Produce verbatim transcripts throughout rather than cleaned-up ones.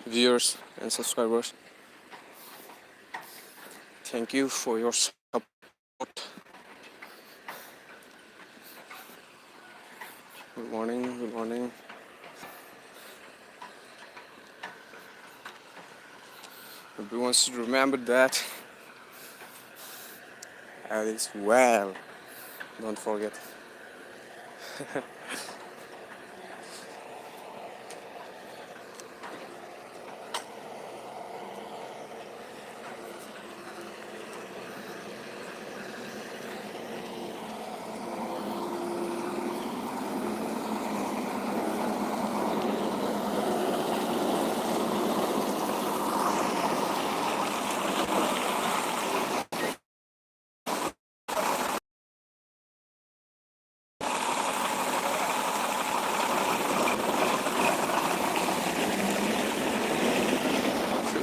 viewers and subscribers. Thank you for your support. Good morning, good morning. Everyone should remember that. That is well. Don't forget.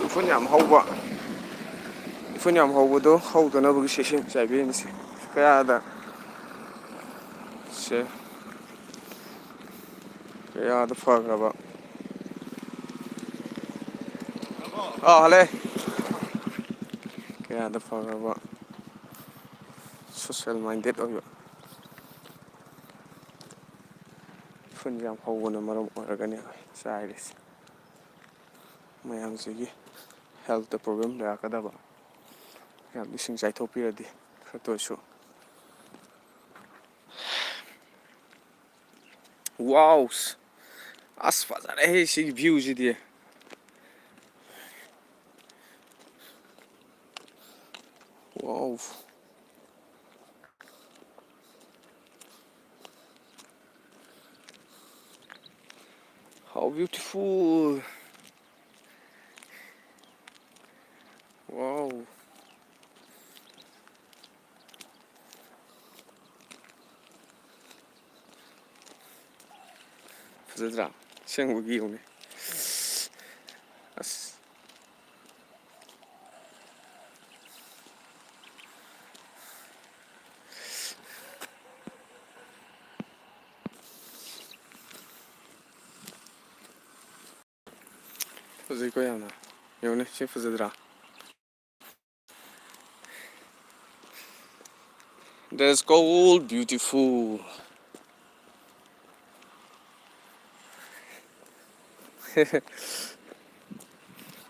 ꯎꯐꯨꯟ ꯌꯥꯝ ꯍꯧꯕ, ꯎꯐꯨꯟ ꯌꯥꯝ ꯍꯧꯕꯗꯣ ꯍꯧꯗꯅꯕꯒꯤ ꯆꯦꯛꯁꯤꯟ ꯆꯥꯏꯕꯤꯔꯤꯅꯤ꯫ ꯁꯦ, ꯀꯌꯥꯗ, ꯁꯦ, ꯀꯌꯥꯗ ꯐꯈ꯭ꯔꯕ? ꯑꯥ, ꯍꯜꯂꯦ꯫ ꯀꯌꯥꯗ ꯐꯈ꯭ꯔꯕ? Social minded ꯑꯣꯏꯕ꯫ ꯎꯐꯨꯟ ꯌꯥꯝ ꯍꯧꯕꯅ ꯃꯔꯝ ꯑꯣꯏꯔꯒꯅꯤ ꯆꯥꯏꯔꯤꯁꯦ꯫ ꯃꯌꯥꯝꯁꯤꯒꯤ health ꯇ problem ꯂꯩꯔꯛꯀꯗꯕ꯫ ꯌꯥꯝ ꯏꯁꯤꯡ ꯆꯥꯏꯊꯣꯛꯄꯤꯔꯗꯤ ꯈꯔꯇ ꯑꯣꯏꯁꯨ꯫ Wow! ꯑꯁ, ꯐꯖꯔꯦꯍꯦ ꯁꯤꯒꯤ view CD. Wow! How beautiful! Wow! ꯐꯖꯗ꯭ꯔꯥ? ꯑꯁꯦꯡꯕꯒꯤ ꯌꯦꯡꯉꯨꯅꯦ꯫ ꯑꯁ꯫ ꯐꯖꯩꯀꯣ ꯌꯥꯝꯅ꯫ ꯌꯦꯡꯉꯨꯅꯦ, ꯁꯤ ꯐꯖꯗ꯭ꯔꯥ? That's called beautiful.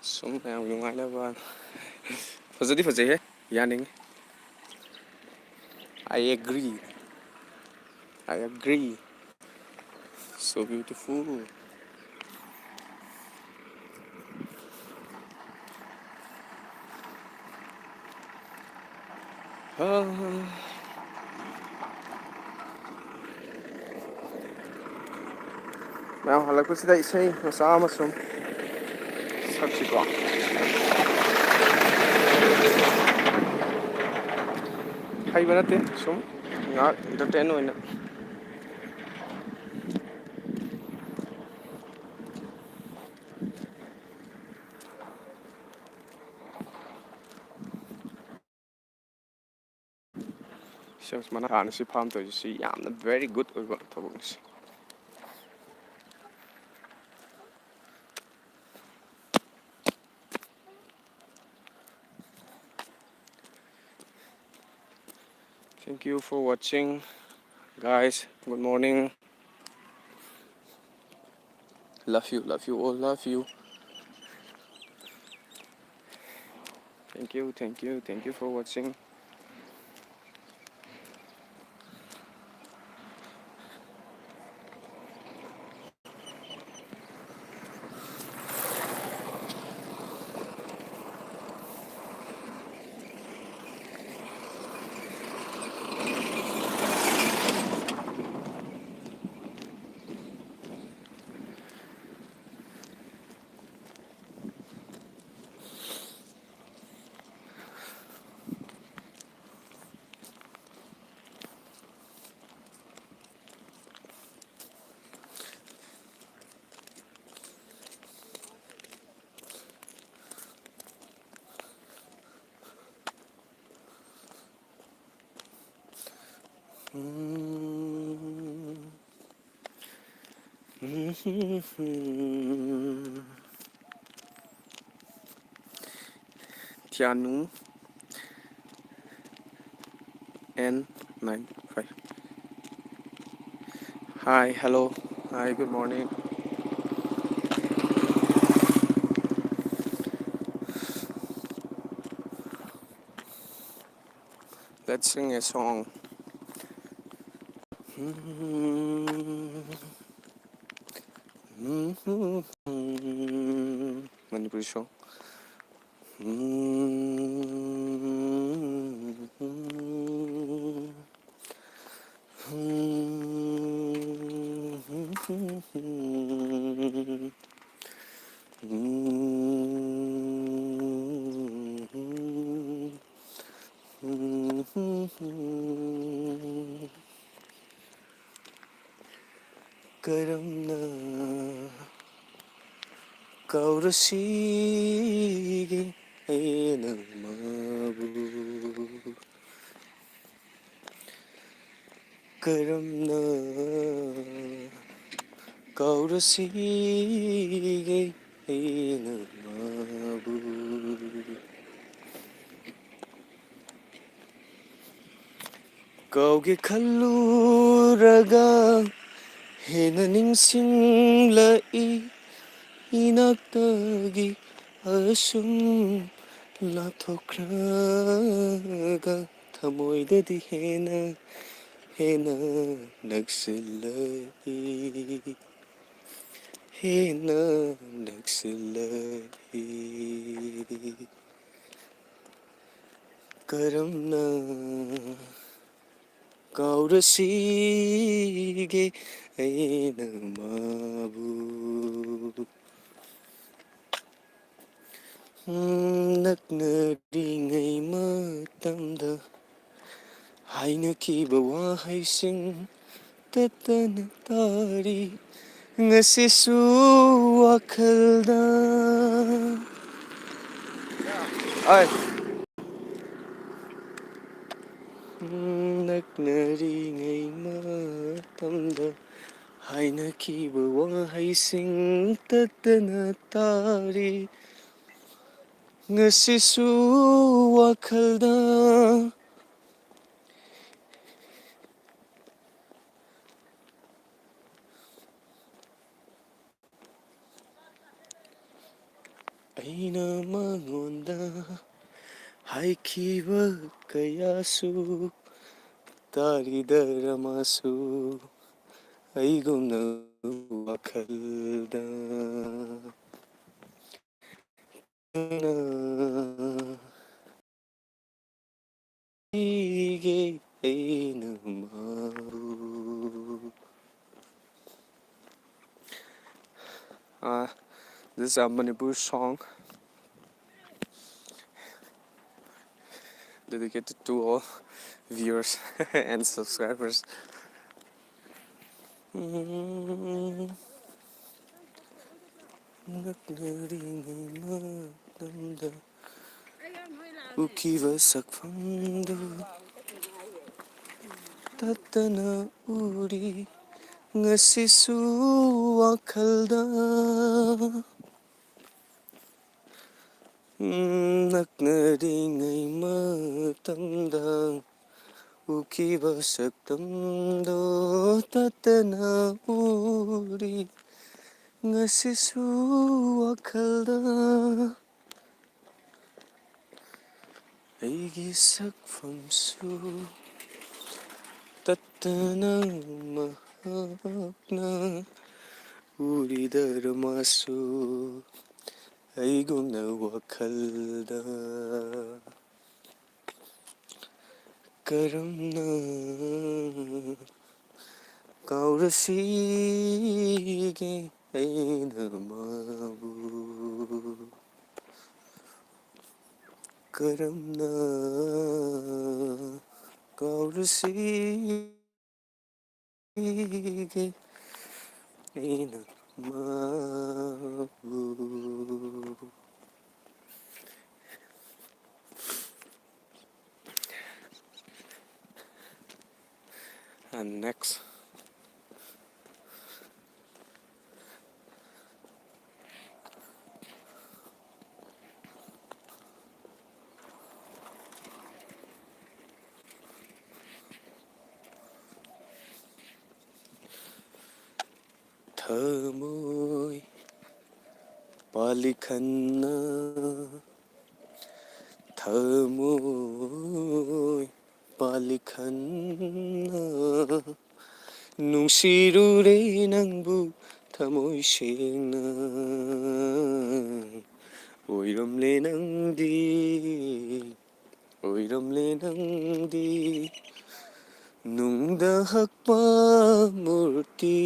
ꯁꯨꯝ ꯃꯌꯥꯝ ꯅꯨꯡꯉꯥꯏꯅꯕ꯫ ꯐꯖꯗꯤ ꯐꯖꯩꯍꯦ, ꯌꯥꯅꯤꯡꯉꯤ꯫ I agree. I agree. So beautiful. ꯃꯌꯥꯝ ꯍꯜꯂꯛꯄꯁꯤꯗ ꯏꯁꯩ ꯃꯆꯥ ꯑꯃ ꯁꯨꯝ ꯁꯛꯁꯤꯀꯣ꯫ ꯍꯩꯕ ꯅꯠꯇꯦ, ꯁꯨꯝ ꯉꯥꯏꯍꯥꯛ entertain ꯑꯣꯏꯅ꯫ ꯁꯦꯝꯁ ꯃꯅꯥ ꯍꯥꯟꯅ ꯁꯤ farm ꯇꯧꯔꯤꯁꯤ, ꯁꯤ ꯌꯥꯝꯅ very good ꯑꯣꯏꯕ ꯊꯕꯛꯅꯤ꯫ Thank you for watching, guys. Good morning. Love you, love you all, love you. Thank you, thank you, thank you for watching. Kyanu N nine five. Hi, hello. Hi, good morning. Let's sing a song. Manipuri song. ꯀꯔꯝꯅ ꯀꯥꯎꯔꯁꯤꯒꯦ ꯑꯩꯅ ꯃꯥꯕꯨ? ꯀꯔꯝꯅ ꯀꯥꯎꯔꯁꯤꯒꯦ ꯑꯩꯅ ꯃꯥꯕꯨ? ꯀꯥꯎꯒꯦ ꯈꯜꯂꯨꯔꯒ ꯍꯦꯟꯅ ꯅꯤꯡꯁꯤꯡꯂꯛꯏ, ꯏꯅꯥꯛꯇꯒꯤ ꯑꯁꯨꯝ ꯂꯥꯞꯊꯣꯛꯈ꯭ꯔꯒ ꯊꯃꯣꯏꯗꯗꯤ ꯍꯦꯟꯅ, ꯍꯦꯟꯅ ꯅꯛꯁꯤꯜꯂꯛꯏ, ꯍꯦꯟꯅ ꯅꯛꯁꯤꯜꯂꯛꯏ꯫ ꯀꯔꯝꯅ ꯀꯥꯎꯔꯁꯤꯒꯦ ꯑꯩꯅ ꯃꯥꯕꯨ? ꯅꯛꯅꯔꯤꯉꯩ ꯃꯇꯝꯗ ꯍꯥꯏꯅꯈꯤꯕ ꯋꯥꯍꯩꯁꯤꯡ ꯇꯠꯇꯅ ꯇꯥꯔꯤ ꯉꯁꯤꯁꯨ ꯋꯥꯈꯜꯗ꯫ ꯑꯩ ꯅꯛꯅꯔꯤꯉꯩ ꯃꯇꯝꯗ ꯍꯥꯏꯅꯈꯤꯕ ꯋꯥꯍꯩꯁꯤꯡ ꯇꯠꯇꯅ ꯇꯥꯔꯤ꯫ ꯉꯁꯤꯁꯨ ꯋꯥꯈꯜꯗ ꯑꯩꯅ ꯃꯉꯣꯟꯗ ꯍꯥꯏꯈꯤꯕ ꯀꯌꯥꯁꯨ ꯇꯥꯔꯤꯗꯔ ꯃꯥꯁꯨ ꯑꯩꯒꯨꯝꯅ ꯋꯥꯈꯜꯗ꯫ ꯑꯩꯒꯤ ꯑꯩꯅ ꯃꯥꯕꯨ꯫ Uh, this is a Manipur song dedicated to all viewers and subscribers. ꯎꯝ, ꯅꯛꯅꯔꯤꯉꯩ ꯃꯇꯝꯗ ꯎꯈꯤꯕ ꯁꯛꯐꯝꯗꯨ ꯇꯠꯇꯅ ꯎꯔꯤ ꯉꯁꯤꯁꯨ ꯋꯥꯈꯜꯗ꯫ ꯎꯝ, ꯅꯛꯅꯔꯤꯉꯩ ꯃꯇꯝꯗ ꯎꯈꯤꯕ ꯁꯛꯇꯝꯗꯣ ꯇꯠꯇꯅ ꯎꯔꯤ ꯉꯁꯤꯁꯨ ꯋꯥꯈꯜꯗ꯫ ꯑꯩꯒꯤ ꯁꯛꯐꯝꯁꯨ ꯇꯠꯇꯅ ꯃꯍꯥꯛꯅ ꯎꯔꯤꯗꯔ ꯃꯥꯁꯨ ꯑꯩꯒꯨꯝꯅ ꯋꯥꯈꯜꯗ꯫ ꯀꯔꯝꯅ ꯀꯥꯎꯔꯁꯤꯒꯦ ꯑꯩꯅ ꯃꯥꯕꯨ? ꯀꯔꯝꯅ ꯀꯥꯎꯔꯁꯤꯒꯦ ꯑꯩꯅ ꯃꯥꯕꯨ? And next. ꯑꯃꯣꯏ ꯄꯥꯂꯤꯈꯟꯅ, ꯊꯃꯣꯏ ꯄꯥꯂꯤꯈꯟꯅ, ꯅꯨꯡꯁꯤꯔꯨꯔꯦ ꯅꯪꯕꯨ ꯊꯃꯣꯏ ꯁꯦꯡꯅ꯫ ꯑꯣꯏꯔꯝꯂꯦ ꯅꯪꯗꯤ, ꯑꯣꯏꯔꯝꯂꯦ ꯅꯪꯗꯤ, ꯅꯨꯡꯗ ꯍꯛꯄ ꯃꯨꯔꯇꯤ,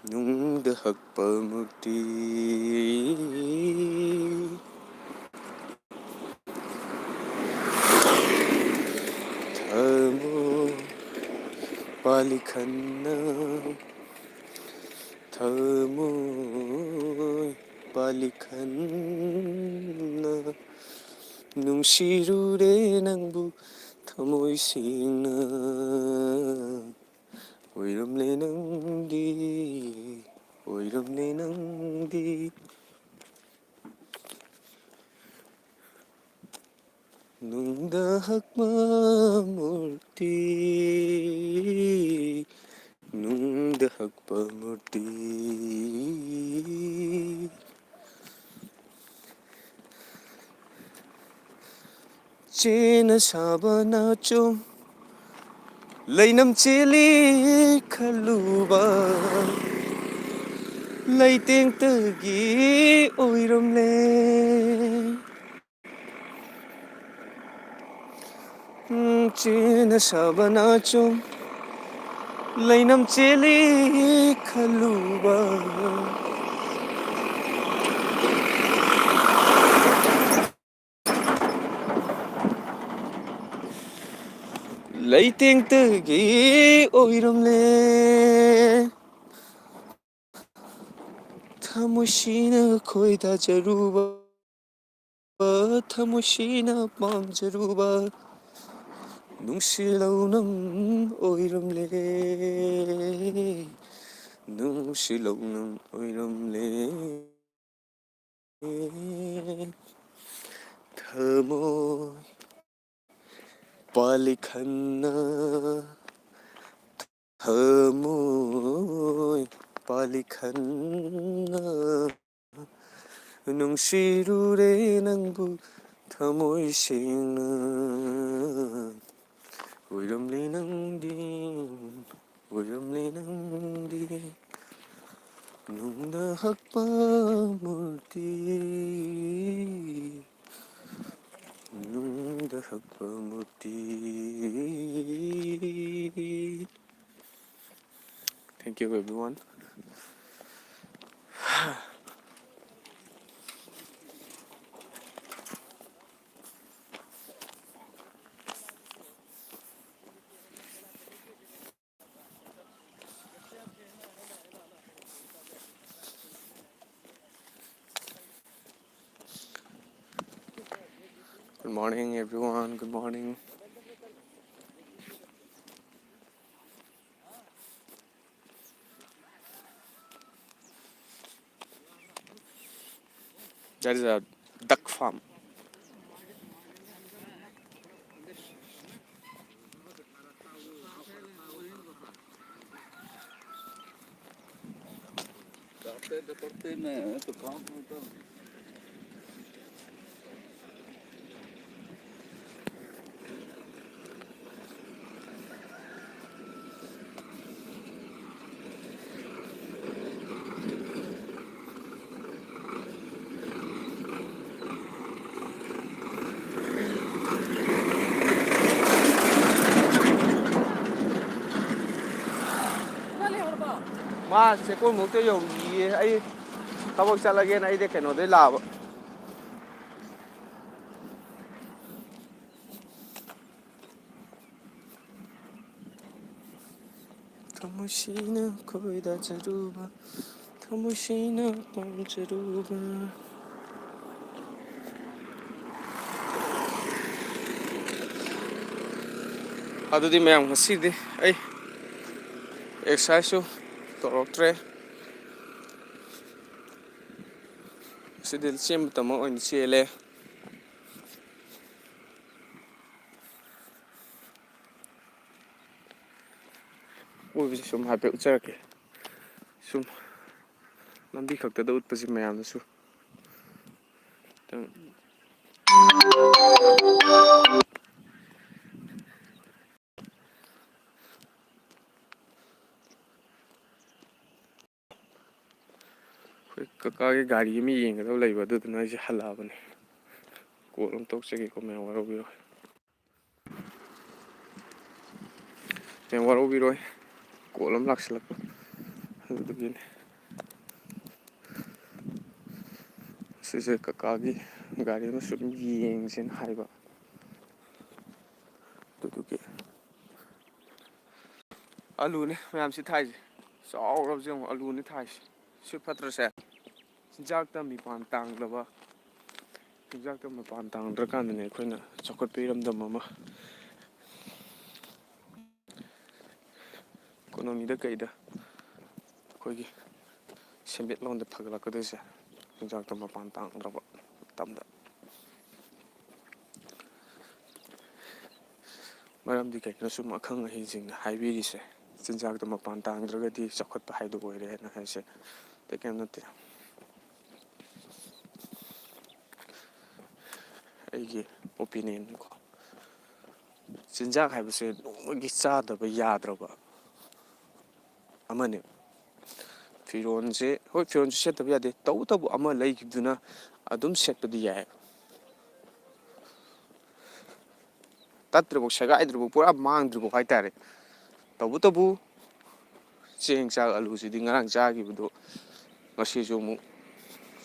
ꯅꯨꯡꯗ ꯍꯛꯄ ꯃꯨꯔꯇꯤ꯫ ꯊꯃꯣꯏ ꯄꯥꯂꯤꯈꯟꯅ, ꯊꯃꯣꯏ ꯄꯥꯂꯤꯈꯟꯅ, ꯅꯨꯡꯁꯤꯔꯨꯔꯦ ꯅꯪꯕꯨ ꯊꯃꯣꯏ ꯁꯦꯡꯅ꯫ ꯑꯣꯏꯔꯝꯂꯦ ꯅꯪꯗꯤ, ꯑꯣꯏꯔꯝꯂꯦ ꯅꯪꯗꯤ, ꯅꯨꯡꯗ ꯍꯛꯄ ꯃꯨꯔꯇꯤ, ꯅꯨꯡꯗ ꯍꯛꯄ ꯃꯨꯔꯇꯤ꯫ ꯆꯦꯅ ꯁꯥꯕ ꯅꯥꯆꯣꯝ, ꯂꯩꯅꯝ ꯆꯦꯜꯂꯤ ꯈꯜꯂꯨꯕ, ꯂꯩꯇꯦꯡꯇꯒꯤ ꯑꯣꯏꯔꯝꯂꯦ꯫ ꯎꯝ, ꯆꯦꯅ ꯁꯥꯕ ꯅꯥꯆꯣꯝ, ꯂꯩꯅꯝ ꯆꯦꯜꯂꯤ ꯈꯜꯂꯨꯕ꯫ ꯂꯩꯇꯦꯡꯇꯒꯤ ꯑꯣꯏꯔꯝꯂꯦ꯫ ꯊꯃꯣꯏꯁꯤꯅ ꯈꯣꯏꯗꯥꯖꯔꯨꯕ, ꯊꯃꯣꯏꯁꯤꯅ ꯄꯥꯝꯖꯔꯨꯕ, ꯅꯨꯡꯁꯤꯠ ꯂꯧꯅꯝ ꯑꯣꯏꯔꯝꯂꯦ, ꯅꯨꯡꯁꯤꯠ ꯂꯧꯅꯝ ꯑꯣꯏꯔꯝꯂꯦ꯫ ꯊꯃꯣꯏ ꯄꯥꯂꯤꯈꯟꯅ, ꯊꯃꯣꯏ ꯄꯥꯂꯤ ꯈꯟꯅ ꯅꯨꯡꯁꯤꯔꯨꯔꯦ ꯅꯪꯕꯨ ꯊꯃꯣꯏ ꯁꯦꯡꯅ꯫ ꯑꯣꯏꯔꯝꯂꯦ ꯅꯪꯗꯤ, ꯑꯣꯏꯔꯝꯂꯦ ꯅꯪꯗꯤ ꯅꯨꯡꯗ ꯍꯛꯄ ꯃꯨꯔꯇꯤ, ꯅꯨꯡꯗ ꯍꯛꯄ ꯃꯨꯔꯇꯤ꯫ Thank you, everyone. Good morning, everyone. Good morning. That is a duck farm. ꯃꯥ ꯆꯦꯛꯀꯣꯟꯃꯨꯛꯇ ꯌꯧꯔꯤꯌꯦ꯫ ꯑꯩ ꯊꯕꯛ ꯆꯠꯂꯒꯦꯅ ꯑꯩꯗꯤ ꯀꯩꯅꯣꯗꯩ ꯂꯥꯛꯑꯕ꯫ ꯊꯃꯣꯏꯁꯤꯅ ꯈꯣꯏꯗꯥꯖꯔꯨꯕ, ꯊꯃꯣꯏꯁꯤꯅ ꯄꯥꯝꯖꯔꯨꯕ꯫ ꯑꯗꯨꯗꯤ ꯃꯌꯥꯝ, ꯉꯁꯤꯗꯤ ꯑꯩ ꯑꯦꯛꯁꯔꯁꯥꯏꯁꯁꯨ ꯇꯧꯔꯛꯇ꯭ꯔꯦ꯫ ꯉꯁꯤꯗꯤ ꯆꯦꯟꯕꯇꯃꯛ ꯑꯣꯏꯅ ꯆꯦꯜꯂꯦ꯫ ꯁꯨꯝ ꯍꯥꯏꯐꯦꯠ ꯎꯠꯆꯔꯛꯀꯦ꯫ ꯁꯨꯝ ꯂꯝꯕꯤ ꯈꯛꯇꯗ ꯎꯠꯄꯁꯤ ꯃꯌꯥꯝꯗꯁꯨ ꯈꯤꯇꯪ꯫ ꯑꯩꯈꯣꯏ ꯀꯀꯥꯒꯤ ꯒꯥꯔꯤ ꯑꯃ ꯌꯦꯡꯒꯗꯕ ꯂꯩꯕ, ꯑꯗꯨꯗꯨꯅ ꯑꯩꯁꯦ ꯍꯜꯂꯛꯑꯕꯅꯦ꯫ ꯀꯣꯜ ꯑꯃ ꯇꯧꯖꯒꯦꯀꯣ, ꯃꯌꯥꯝ ꯋꯥꯔꯧꯕꯤꯔꯣꯏ꯫ ꯃꯌꯥꯝ ꯋꯥꯔꯧꯕꯤꯔꯣꯏ꯫ ꯀꯣꯜ ꯑꯃ ꯂꯥꯛꯁꯤꯜꯂꯛꯄ꯫ ꯑꯗꯨꯗꯨꯒꯤꯅꯦ꯫ ꯁꯤꯁꯦ ꯀꯀꯥꯒꯤ ꯒꯥꯔꯤ ꯑꯃ ꯁꯨꯝ ꯌꯦꯡꯁꯦꯅ ꯍꯥꯏꯕ꯫ ꯑꯗꯨꯗꯨꯒꯤ꯫ ꯑꯂꯨꯅꯦ ꯃꯌꯥꯝꯁꯤ ꯊꯥꯏꯁꯦ꯫ ꯆꯥꯎꯔꯕꯁꯦ ꯌꯦꯡꯉꯣ, ꯑꯂꯨꯅꯦ ꯊꯥꯏꯁꯦ꯫ ꯁꯤ ꯐꯠꯇ꯭ꯔꯁꯦ? ꯆꯤꯟꯖꯥꯛꯇ ꯃꯤꯄꯥꯟ ꯇꯥꯡꯗꯕ, ꯆꯤꯟꯖꯥꯛꯇ ꯃꯄꯥꯟ ꯇꯥꯡꯗ꯭ꯔꯀꯥꯟꯗꯅꯦ ꯑꯩꯈꯣꯏꯅ ꯆꯥꯎꯈꯠꯄ ꯏꯔꯝꯗꯝ ꯑꯃ, ꯏꯀꯣꯅꯣꯃꯤꯗ ꯀꯩꯗ ꯑꯩꯈꯣꯏꯒꯤ ꯁꯦꯟꯃꯤꯠꯂꯣꯟꯗ ꯐꯒꯠꯂꯛꯀꯗꯣꯏꯁꯦ, ꯆꯤꯟꯖꯥꯛꯇ ꯃꯄꯥꯟ ꯇꯥꯡꯗ꯭ꯔꯕ ꯃꯇꯝꯗ꯫ ꯃꯔꯝꯗꯤ ꯀꯩꯒꯤꯅꯣ ꯁꯨꯝ ꯑꯈꯪ ꯑꯍꯩꯁꯤꯡꯅ ꯍꯥꯏꯕꯤꯔꯤꯁꯦ, ꯆꯤꯟꯖꯥꯛꯇ ꯃꯄꯥꯟ ꯇꯥꯡꯗ꯭ꯔꯒꯗꯤ ꯆꯥꯎꯈꯠꯄ ꯍꯥꯏꯗꯣ ꯑꯣꯏꯔꯦꯅ ꯍꯥꯏꯁꯦ ꯑꯇꯩ ꯀꯩꯝ ꯅꯠꯇꯦ꯫ ꯑꯩꯒꯤ ꯑꯣꯄꯤꯅꯤꯌꯟ ꯀꯣ꯫ ꯆꯤꯟꯖꯥꯛ ꯍꯥꯏꯕꯁꯦ ꯅꯣꯡꯃꯒꯤ ꯆꯥꯗꯕ ꯌꯥꯗ꯭ꯔꯕ ꯑꯃꯅꯦ꯫ ꯐꯤꯔꯣꯟꯁꯦ, ꯍꯣꯏ, ꯐꯤꯔꯣꯟꯁꯨ ꯁꯦꯠꯇꯕ ꯌꯥꯗꯦ, ꯇꯧꯕꯇꯕꯨ ꯑꯃ ꯂꯩꯈꯤꯕꯗꯨꯅ ꯑꯗꯨꯝ ꯁꯦꯠꯄꯗꯤ ꯌꯥꯏ꯫ ꯇꯠꯇ꯭ꯔꯤꯐꯥꯎ, ꯁꯦꯒꯥꯏꯗ꯭ꯔꯤꯐꯥꯎ, ꯄꯨꯔꯥ ꯃꯥꯡꯗ꯭ꯔꯤꯐꯥꯎ ꯍꯥꯏꯇꯥꯔꯦ꯫ ꯇꯧꯕꯇꯕꯨ ꯆꯦꯡ, ꯆꯥꯛ, ꯑꯂꯨꯁꯤꯗꯤ ꯉꯔꯥꯡ ꯆꯥꯈꯤꯕꯗꯣ ꯉꯁꯤꯁꯨ ꯑꯃꯨꯛ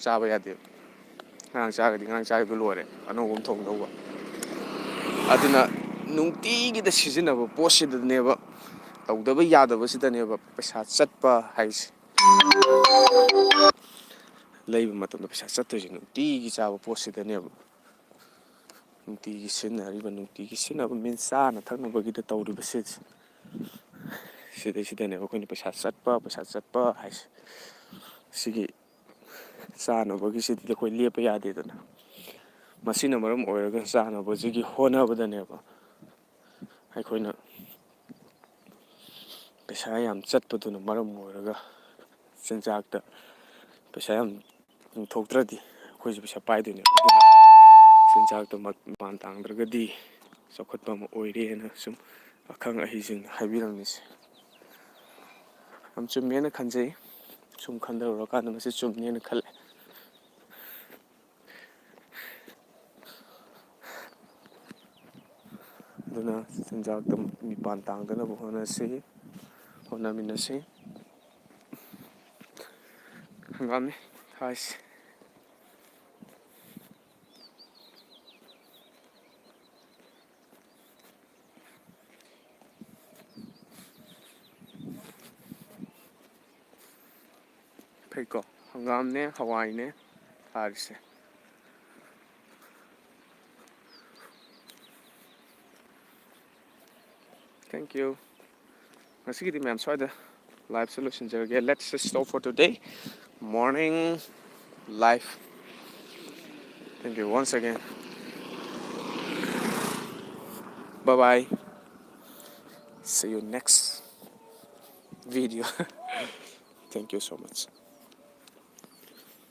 ꯆꯥꯕ ꯌꯥꯗꯦꯕ꯫ ꯉꯔꯥꯡ ꯆꯥꯔꯒꯗꯤ ꯉꯔꯥꯡ ꯆꯥꯈꯤꯕꯗꯣ ꯂꯣꯏꯔꯦ, ꯑꯅꯧꯕ ꯑꯃ ꯊꯣꯡꯗꯧꯕ꯫ ꯑꯗꯨꯅ ꯅꯨꯡꯇꯤꯒꯤꯗ ꯁꯤꯖꯤꯟꯅꯕ ꯄꯣꯠꯁꯤꯗꯅꯦꯕ, ꯇꯧꯗꯕ ꯌꯥꯗꯕꯁꯤꯗꯅꯦꯕ ꯄꯩꯁꯥ ꯆꯠꯄ ꯍꯥꯏꯁꯦ꯫ ꯂꯩꯕ ꯃꯇꯝꯗ ꯄꯩꯁꯥ ꯆꯠꯇꯣꯏꯁꯦ ꯅꯨꯡꯇꯤꯒꯤ ꯆꯥꯕ ꯄꯣꯠꯁꯤꯗꯅꯦꯕ꯫ ꯅꯨꯡꯇꯤꯒꯤ ꯁꯤꯖꯤꯟꯅꯔꯤꯕ, ꯅꯨꯡꯇꯤꯒꯤ ꯁꯤꯖꯤꯟꯅꯕ means ꯆꯥꯅ ꯊꯛꯅꯕꯒꯤꯗ ꯇꯧꯔꯤꯕ ꯁꯤꯁꯦ꯫ ꯁꯤꯗꯩꯁꯤꯗꯅꯦꯕ ꯑꯩꯈꯣꯏꯅ ꯄꯩꯁꯥ ꯆꯠꯄ, ꯄꯩꯁꯥ ꯆꯠꯄ ꯍꯥꯏꯁꯦ꯫ ꯁꯤꯒꯤ ꯆꯥꯅꯕꯒꯤꯁꯤꯗꯤ ꯑꯩꯈꯣꯏ ꯂꯦꯞꯄ ꯌꯥꯗꯦꯗꯅ꯫ ꯃꯁꯤꯅ ꯃꯔꯝ ꯑꯣꯏꯔꯒ ꯆꯥꯅꯕꯁꯤꯒꯤ ꯍꯣꯠꯅꯕꯗꯅꯦꯕ ꯑꯩꯈꯣꯏꯅ ꯄꯩꯁꯥ ꯌꯥꯝ ꯆꯠꯄꯗꯨꯅ ꯃꯔꯝ ꯑꯣꯏꯔꯒ ꯆꯤꯟꯖꯥꯛꯇ ꯄꯩꯁꯥ ꯌꯥꯝ ꯇꯤꯡꯊꯣꯛꯇ꯭ꯔꯗꯤ ꯑꯩꯈꯣꯏꯁꯨ ꯄꯩꯁꯥ ꯄꯥꯏꯗꯣꯏꯅꯦꯕ꯫ ꯑꯗꯨꯅ ꯆꯤꯟꯖꯥꯛꯇꯣ ꯃ-, ꯃꯄꯥꯟ ꯇꯥꯡꯗ꯭ꯔꯒꯗꯤ ꯆꯥꯎꯈꯠꯄ ꯑꯃ ꯑꯣꯏꯔꯦꯅ ꯁꯨꯝ ꯑꯈꯪ ꯑꯍꯩꯁꯤꯡꯅ ꯍꯥꯏꯕꯤꯔꯝꯃꯤꯁꯦ ꯌꯥꯝ ꯆꯨꯝꯃꯦꯅ ꯈꯟꯖꯩ꯫ ꯁꯨꯝ ꯈꯟꯊꯔꯨꯔꯀꯥꯟꯗ ꯃꯁꯤ ꯆꯨꯝꯃꯦꯅ ꯈꯜꯂꯦ꯫ ꯑꯗꯨꯅ ꯆꯤꯟꯖꯥꯛꯇ ꯃꯤꯄꯥꯟ ꯇꯥꯡꯗꯅꯕ ꯍꯣꯠꯅꯁꯤ, ꯍꯣꯠꯅꯃꯤꯟꯅꯁꯤ꯫ ꯍꯪꯒꯥꯝꯅꯤ ꯊꯥꯔꯤꯁꯦ꯫ ꯐꯩꯀꯣ, ꯍꯪꯒꯥꯝꯅꯦ, ꯍꯋꯥꯏꯅꯦ ꯊꯥꯔꯤꯁꯦ꯫ Thank you. ꯉꯁꯤꯒꯤꯗꯤ ꯃꯌꯥꯝ ꯁ꯭ꯋꯥꯏꯗ live ꯁꯦ ꯂꯣꯏꯁꯤꯟꯖꯔꯒꯦ꯫ Let's just stop for today. Morning live. Thank you once again. Bye bye. See you next video. Thank you so much.